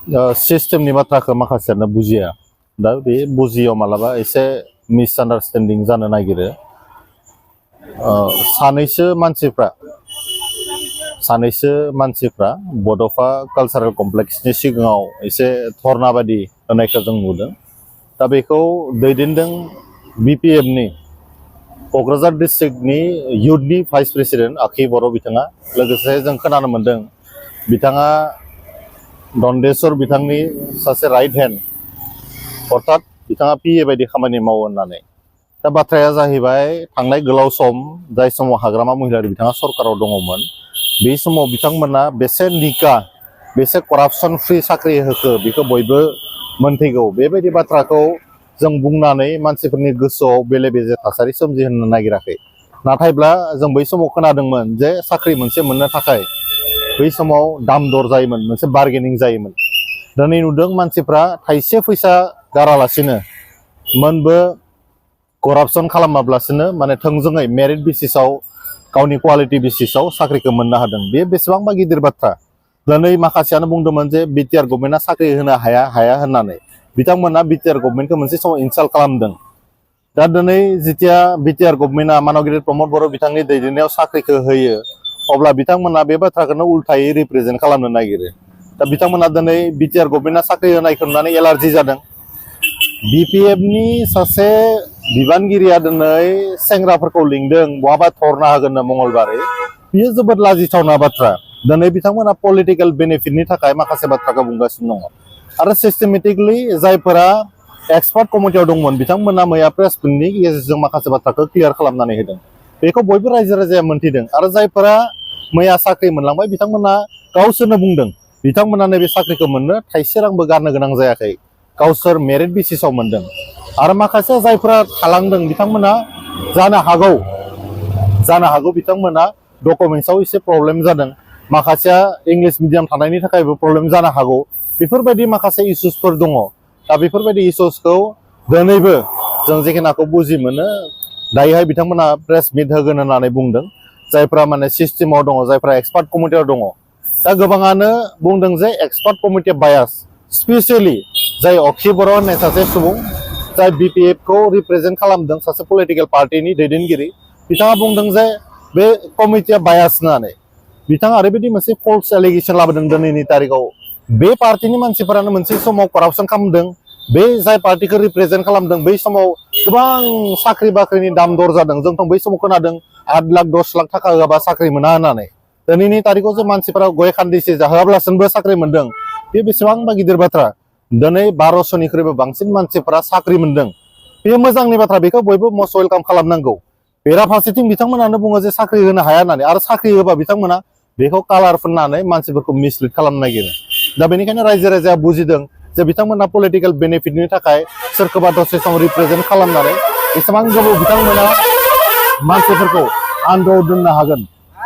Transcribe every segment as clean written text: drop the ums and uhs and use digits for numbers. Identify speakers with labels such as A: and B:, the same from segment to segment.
A: सिस्टेमनि बाथ्राखौ माखासेयानो बुजिया दा बे बुजियाव मालाबा एसे मिसआन्डारस्टेन्डिं जानो नागिरो सानैसो मानसिफ्रा बड'फा कालचारेल कमप्लेक्सनि सिगाङाव एसे धर्ना बायदि होनायखौ जों नुदों दा बेखौ दैदेनदों बिपिएफनि क'क्राझार डिस्ट्रिक्टनि इयुथनि भाइस प्रेसिडेन्ट आखि बर' बिथाङा लोगोसे जों खोनानो मोन्दों बिथाङा दन्देस्वर बिथांनि सासे राइट हेन्ड अर्थात बिथाङा पिए बायदि खामानि मावो होननानै दा बाथ्राया जाहैबाय थांनाय गोलाव सम जाय समाव हाग्रामा महिलारि बिथाङा सरकाराव दङमोन बे समाव बिथांमोना बेसे निका बेसे करापसन फ्रि साख्रि होखो बेखौ बयबो मोनथिगौ बेबायदि बाथ्राखौ जों बुंनानै मानसिफोरनि गोसोआव बेले बेजे थासारि सोमजिहोनो नागिराखै नाथायब्ला जों बै समाव खोनादोंमोन जे साख्रि मोनसे मोननो थाखाय बै समाव दाम दर जायोमोन मोनसे बार्गेनिं जायोमोन दिनै नुदों मानसिफ्रा थाइसे फैसा गारालासिनो मोनबो करापसन खालामाब्लासिनो माने थोंजोङै मेरिट बेसिसाव गावनि क्वालिटि बेसिसाव साख्रिखौ मोननो हादों बे बेसेबांबा गिदिर बाथ्रा दिनै माखासेयानो बुंदोंमोन जे बिटिआर गभर्नमेन्टआ साख्रि होनो हाया होननानै बिथांमोना बिटिआर गभर्नमेन्टखौ मोनसे समाव इनसाल्ट खालामदों दा दिनै जेथिया बिटिआर गभर्नमेन्टआ मानगिरि प्रमद बर' बिथांनि दैदेननायाव साख्रिखौ होयो अब्ला बिथांमोना बे बाथ्राखौनो उल्थायै रिप्रेजेन्ट खालामनो नागिरो दा बिथांमोना दिनै बिटिआर गभर्नमेन्टआ साख्रि होनायखौ नुनानै एलार्जि जादों बिपिएफनि सासे बिबानगिरिया दिनै सेंग्राफोरखौ लिंदों बहाबा धर्ना होगोननो मंगलबारै बियो जोबोद लाजिथावना बाथ्रा दिनै बिथांमोना पलिटिकेल बेनिफिटनि थाखाय माखासे बाथ्राखौ बुंगासिनो दङ आरो सिस्टेमेटिकलि जायफोरा एक्सपार्ट कमिटियाव दंमोन बिथांमोना मैया प्रेस मिटनि गेजेरजों माखासे बाथ्राखौ क्लियार खालामनानै होदों बेखौ बयबो रायजो राजाया मोनथिदों आरो जायफोरा मैया साख्रि मोनलांबाय बिथांमोना गावसोरनो बुंदों बिथांमोना नैबे साख्रिखौ मोननो थाइसे रांबो गारनो गोनां जायाखै गावसोर मेरिट बेसिसाव मोनदों आरो माखासे जायफोरा थालांदों बिथांमोना जानो हागौ बिथांमोना डकुमेन्ट्सआव एसे प्रब्लेम जादों माखासेया इंलिश मिडियाम थानायनि थाखायबो प्रब्लेम जानो हागौ बेफोरबायदि माखासे इस्युसफोर दङ दा बेफोरबायदि इस्युसखौ दिनैबो जों जेखिनाखौ बुजि मोनो दायोहाय बिथांमोना प्रेस मिट होगोन होननानै बुंदों जायफ्रा माने सिस्टेमाव दङ जायफ्रा एक्सपार्ट कमिटियाव दङ दा गोबाङानो बुंदों जे एक्सपार्ट कमिटिया बायास स्पेसियेलि जाय अक्षय बर' होननाय सासे सुबुं जाय बिपिएफखौ रिप्रेजेन्ट खालामदों सासे पलिटिकेल पार्टिनि दैदेनगिरि बिथाङा बुंदों जे बे कमिटिया बायास होननानै बिथाङा ओरैबायदि मोनसे फल्स एलिगेसन लाबोदों दिनैनि तारिखाव बे पार्टिनि मानसिफोरानो मोनसे समाव करापसन खालामदों बे जाय पार्टिखौ रिप्रेजेन्ट खालामदों बै समाव गोबां साख्रि बाख्रिनि दाम दर जादों जोंथ' बै समाव खोनादों 8 लाख 10 लाख थाखा होआबा साख्रि मोना होननानै दिनैनि तारिखाव जे मानसिफोरा गय खान्दिसे जाहोआब्लासिनोबो साख्रि मोनदों बे बेसेबांबा गिदिर बाथ्रा दिनै 1200निख्रुइबो बांसिन मानसिफोरा साख्रि मोनदों बे मोजांनि बाथ्रा बेखौ बयबो मस्ट वेलकाम खालामनांगौ बेराफारसेथिं बिथांमोनानो बुङो जे साख्रि होनो हाया होननानै आरो साख्रि होबा बिथांमोना बेखौ कालार फुननानै मानसिफोरखौ मिसलिड खालामनो नागिरो दा बेनिखायनो रायजो राजाया बुजिदों जे बिथांमोना पलिटिकेल बेनिफिटनि थाखाय सोरखौबा दसे सम रिप्रेजेन्ट खालामनानै बेसेबां गोबाव बिथांमोना मानसिफोरखौ आन्दोआव दोननो हागोन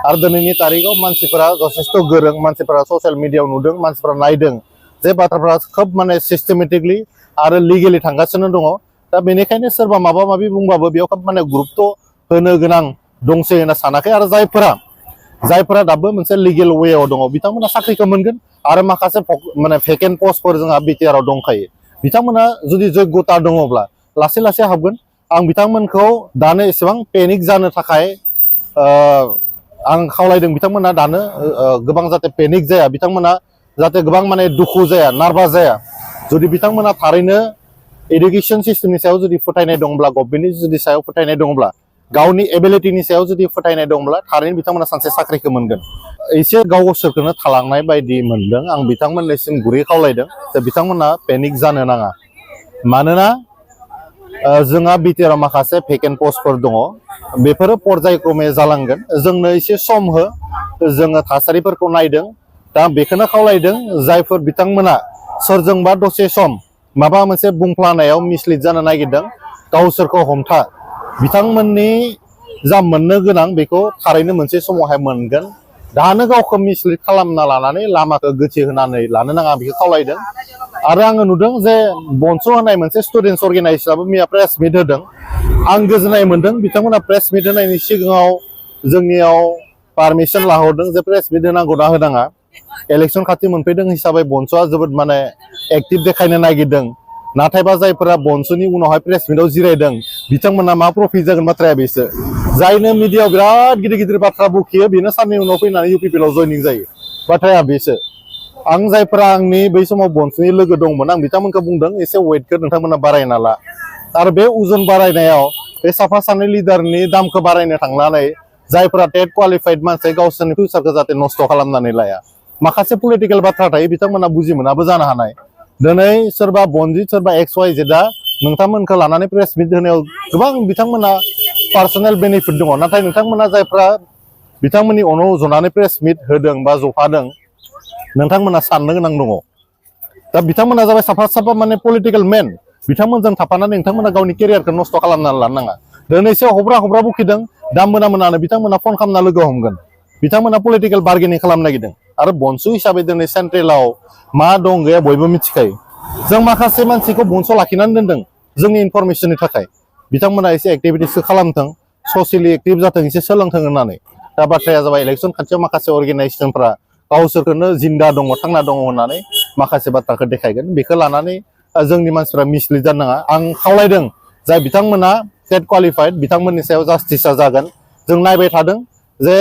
A: आरो दिनैनि तारिखाव मानसिफोरा जथेस्थ' गोरों मानसिफोरा ससियेल मिडियायाव नुदों मानसिफोरा नायदों जे बाथ्राफ्रा खोब माने सिस्टेमेटिकलि आरो लिगेलि थांगासिनो दङ दा बेनिखायनो सोरबा माबा माबि बुंबाबो बेयाव खोब माने गुरुत्व होनो गोनां दंसै होनना सानाखै आरो जायफोरा दाबो मोनसे लिगेल वेआव दङ बिथांमोना साख्रिखौ मोनगोन आरो माखासे माने भेकेन्ट पस्टफोर जोंहा बिटिआरआव दंखायो बिथांमोना जुदि जग्यता दङब्ला लासै लासै हाबगोन आं बिथांमोनखौ दानो एसेबां पेनिक जानो थाखाय आं खावलायदों बिथांमोना दानो गोबां जाहाथे पेनिक जाया बिथांमोना जाहाथे गोबां माने दुखु जाया नार्भास जाया जुदि बिथांमोना थारैनो एडुकेसन सिस्टेमनि सायाव जुदि फोथायनाय दंब्ला गभर्नमेन्टनि जुदि सायाव फोथायनाय दंब्ला गावनि एबिलिटिनि सायाव जुदि फोथायनाय दंब्ला थारैनो बिथांमोना सानसे साख्रिखौ मोनगोन एसे गावसोरखौनो थालांनाय बायदि मोनदों आं बिथांमोननिसिम गुरै खावलायदों जे बिथांमोना पेनिक जानो नाङा मानोना जोंहा बिटिआरआव माखासे भेकेन्ट पस्टफोर दङ बेफोरो पर्यायक्रमे जालांगोन जोंनो एसे सम हो जोङो थासारिफोरखौ नायदों दा बेखौनो खावलायदों जायफोर बिथांमोना सोरजोंबा दसे सम माबा मोनसे बुंफ्लानायाव मिसलिड जानो नागिरदों गावसोरखौ हमथा बिथांमोननि जा मोननो गोनां बेखौ थारैनो मोनसे समावहाय मोनगोन दानो गावखौ मिसलिड खालामना लानानै लामाखौ गोथि होनानै लानो नाङा बेखौ खावलायदों आरो आङो नुदों जे बन्स' होनाय मोनसे स्टुडेन्टस अर्गेनाइजेसनाबो मैया प्रेस मिट होदों आं गोजोननाय मोनदों बिथांमोना प्रेस मिट होनायनि सिगाङाव जोंनियाव पारमिसन लाहरदों जे प्रेस मिट होनांगौ ना होनाङा इलेक्शन खाथि मोनफैदों हिसाबै बंसुआ जोबोद माने एक्टिभ देखायनो नागिरदों नाथायबा जायफोरा बंसुनि उनावहाय प्रेस मिटआव जिरायदों बिथांमोना मा प्रफिट जागोन बाथ्राया बेसो जायनो मिडियाआव बिराद गिदिर गिदिर बाथ्रा बुखियो बेनो साननै उनाव फैनानै इउपिपिएलआव जयनिं जायो बाथ्राया बेसो आं जायफोरा आंनि बै समाव बंसुनि लोगो दंमोन आं बिथांमोनखौ बुंदों एसे वेटखौ नोंथांमोना बारायना ला आरो बे उजन बारायनायाव बे साफा सानै लिडारनि दामखौ बारायनो थांनानै जायफोरा टेट क्वालिफाइड मानसि गावसोरनि फिउचारखौ जाहाथे नस्थ' खालामनानै लाया माखासे पलिटिकेल बाथ्रा थायो बिथांमोना बुजि मोनाबो जानो हानाय दिनै सोरबा बनजित सोरबा एक्स वाइ जेडआ नोंथांमोनखौ लानानै प्रेस मिट होनायाव गोबां बिथांमोना पार्सनेल बेनिफिट दङ नाथाय नोंथांमोना जायफ्रा बिथांमोननि उनाव जनानै प्रेस मिट होदों बा जफादों नोंथांमोना साननो गोनां दङ दा बिथांमोना जाबाय साफा साफा माने पलिटिकेल मेन बिथांमोनजों थाफानानै नोंथांमोना गावनि केरियारखौ नस्थ' खालामनानै लानो नाङा दिनैसो हब्रा हब्रा बुखिदों दाम मोनानो बिथांमोना फन खालामना लोगो हमगोन बिथांमोना पलिटिकेल बार्गेनिं खालामनो नागिरदों आरो बंसु हिसाबै दिनै सेन्ट्रेलाव मा दं गैया बयबो मिथिखायो जों माखासे मानसिखौ बंसु लाखिनानै दोनदों जोंनि इनफरमेसननि थाखाय बिथांमोना एसे एक्टिभिटिसखौ खालामथों ससियेलि एक्टिभ जाथों एसे सोलोंथों होननानै दा बाथ्राया जाबाय इलेक्सन खाथियाव माखासे अर्गेनाइजेसनफ्रा गावसोरखौनो जिंदा दङ थांना दङ होननानै माखासे बाथ्राखौ देखायगोन बेखौ लानानै जोंनि मानसिफ्रा मिसलिड जानो नाङा आं खावलायदों जाय बिथांमोना टेट क्वालिफाइड बिथांमोननि सायाव जास्टिसा जागोन जों नायबाय थादों जे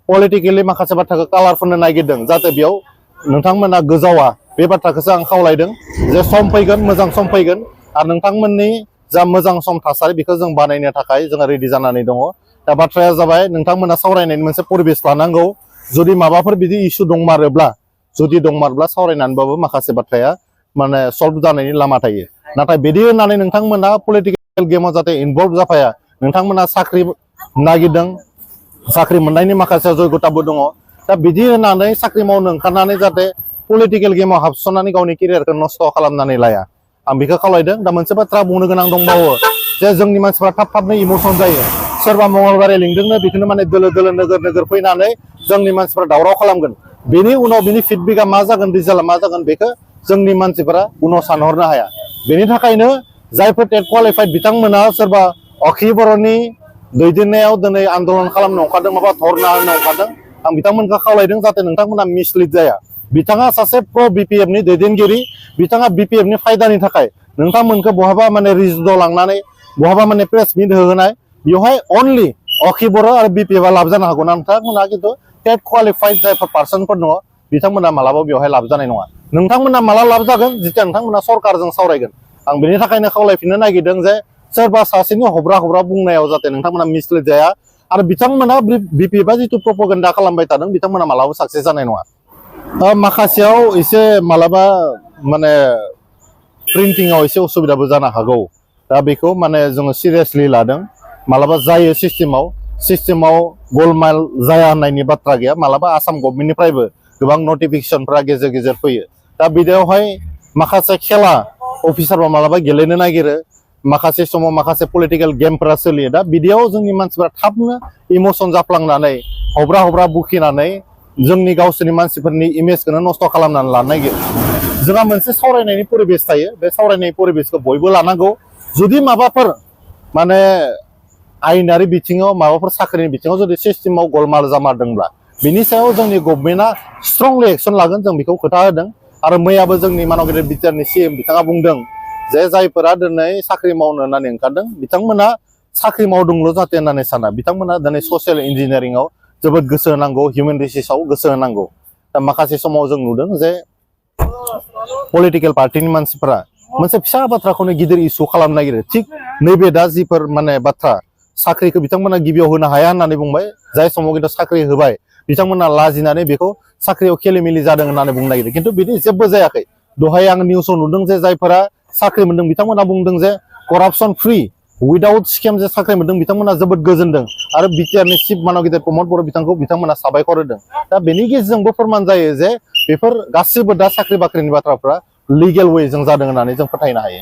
A: पलिटिकेलि माखासे बाथ्राखौ कालार फुननो नागिरदों जाहाथे बेयाव नोंथांमोना गोजावा बे बाथ्राखौसो आं खावलायदों जे सम फैगोन मोजां सम फैगोन आरो नोंथांमोननि जा मोजां सम थासारि बेखौ जों बानायनो थाखाय जोङो रेडि जानानै दङ दा बाथ्राया जाबाय नोंथांमोना सावरायनायनि मोनसे परिबेस लानांगौ जुदि माबाफोर बिदि इस्यु दंमारोब्ला सावरायनानैबाबो माखासे बाथ्राया माने सल्भ जानायनि लामा थायो नाथाय बिदि होननानै नोंथांमोना पलिटिकेल गेमाव जाहाथे इनभल्भ जाफाया नोंथांमोना साख्रि नागिरदों साख्रि मोननायनि माखासे जयगताबो दङ दा बिदि होननानै साख्रि मावनो ओंखारनानै जाहाथे पलिटिकेल गेमाव हाबसननानै गावनि केरियारखौ नस्थ' खालामनानै लाया आं बेखौ खावलायदों दा मोनसे बाथ्रा बुंनो गोनां दंबावो जे जोंनि मानसिफ्रा थाबनो इमोसन जायो सोरबा मंगलबारै लिंदोंनो बेखौनो माने दोलो दोलो नोगोर फैनानै जोंनि मानसिफ्रा दावराव खालामगोन बेनि उनाव बिनि फिडबेकआ मा जागोन रिजाल्टआ मा जागोन बेखौ जोंनि मानसिफोरा उनाव सानहरनो हाया बेनि थाखायनो जायफोर टेट क्वालिफाइड बिथांमोना सोरबा अखिल बर'नि दैदेननायाव दिनै आन्दलन खालामनो ओंखारदों माबा धरना होनो ओंखारदों आं बिथांमोनखौ खावलायदों जाहाथे नोंथांमोना मिसलिड जाया बिथाङा सासे प्र बिपिएफनि दैदेनगिरि बिथाङा बिपिएफनि फायदानि थाखाय नोंथांमोनखौ बहाबा माने रिजदआव लांनानै बहाबा माने प्रेस मिट होहोनाय बेवहाय अनलि अखिल बर' आरो बिपिएफआ लाब जानो हागौ ना नोंथांमोना खिन्थु टेट क्वालिफाइड जायफोर पार्सनफोर दङ बिथांमोना मालाबा बेवहाय लाब जानाय नङा नोंथांमोना माला लाब जागोन जेथिया नोंथांमोना सरकारजों सावरायगोन आं बेनि थाखायनो खावलायफिननो नागिरदों जे सोरबा सासेनि हब्रा बुंनायाव जाहाथे नोंथांमोना मिसलिड जाया आरो बिथांमोना बिपिएफआ जिथु प्रपगेन्डा खालामबाय थादों बिथांमोना मालाबा साक्सेस जानाय नङा माखासेयाव एसे मालाबा माने प्रिन्टिंआव एसे उसुबिदाबो जानो हागौ दा बेखौ माने जोङो सिरियासलि लादों मालाबा जायो सिस्टेमाव गलमाल जाया होननायनि बाथ्रा गैया मालाबा आसाम गभर्नमेन्टनिफ्रायबो गोबां नटिफिकेसनफ्रा गेजेर फैयो दा बिदियावहाय माखासे खेला अफिसारफ्रा मालाबा गेलेनो नागिरो माखासे समाव माखासे पलिटिकेल गेमफोरा सोलियो दा बिदियाव जोंनि मानसिफ्रा थाबनो इमोसन जाफ्लांनानै हब्रा बुखिनानै जोंनि गावसोरनि मानसिफोरनि इमेजखौनो नस्थ' खालामनानै लानो नागिरो जोंहा मोनसे सावरायनायनि परिबेस थायो बे सावरायनाय परिबेसखौ बयबो लानांगौ जुदि माबाफोर माने आयेनारि बिथिङाव माबाफोर साख्रिनि बिथिङाव जुदि सिस्टेमाव गलमाल जामारदोंब्ला बिनि सायाव जोंनि गभर्नमेन्टआ स्ट्रंलि एक्सन लागोन जों बेखौ खोथा होदों आरो मैयाबो जोंनि मानगिरि बिटिआरनि सिएम बिथाङा बुंदों जे जायफोरा दिनै साख्रि मावनो होननानै ओंखारदों बिथांमोना साख्रि मावदोंल' जाहाथे होननानै साना बिथांमोना दिनै ससियेल इन्जिनियारिंआव जोबोद गोसो होनांगौ हिउमेन रिसोर्सआव गोसो होनांगौ दा माखासे समाव जों नुदों जे पलिटिकेल पार्टिनि मानसिफोरा मोनसे फिसा बाथ्राखौनो गिदिर इस्यु खालामनो नागिरो थिग नैबे दा जिफोर माने बाथ्रा साख्रिखौ बिथांमोना गिबियाव होनो हाया होननानै बुंबाय जाय समाव खिन्थु साख्रि होबाय बिथांमोना लाजिनानै बेखौ साख्रियाव खेलिमेलि जादों होननानै बुंनो नागिरदों खिन्थु बिदि जेबो जायाखै दहाय आं निउसाव नुदों जे जायफोरा साख्रि मोनदों बिथांमोना बुंदों जे करापसन फ्रि उइदाउट स्केम जे साख्रि मोनदों बिथांमोना जोबोद गोजोनदों आरो बिटिआरनि चिफ मानगिरि प्रमद बर' बिथांमोना साबायखर होदों दा बेनि गेजेरजोंबो फोरमान जायो जे बेफोर गासिबो दा साख्रि बाख्रिनि बाथ्राफ्रा लिगेल वेजों जादों होननानै जों फोथायनो हायो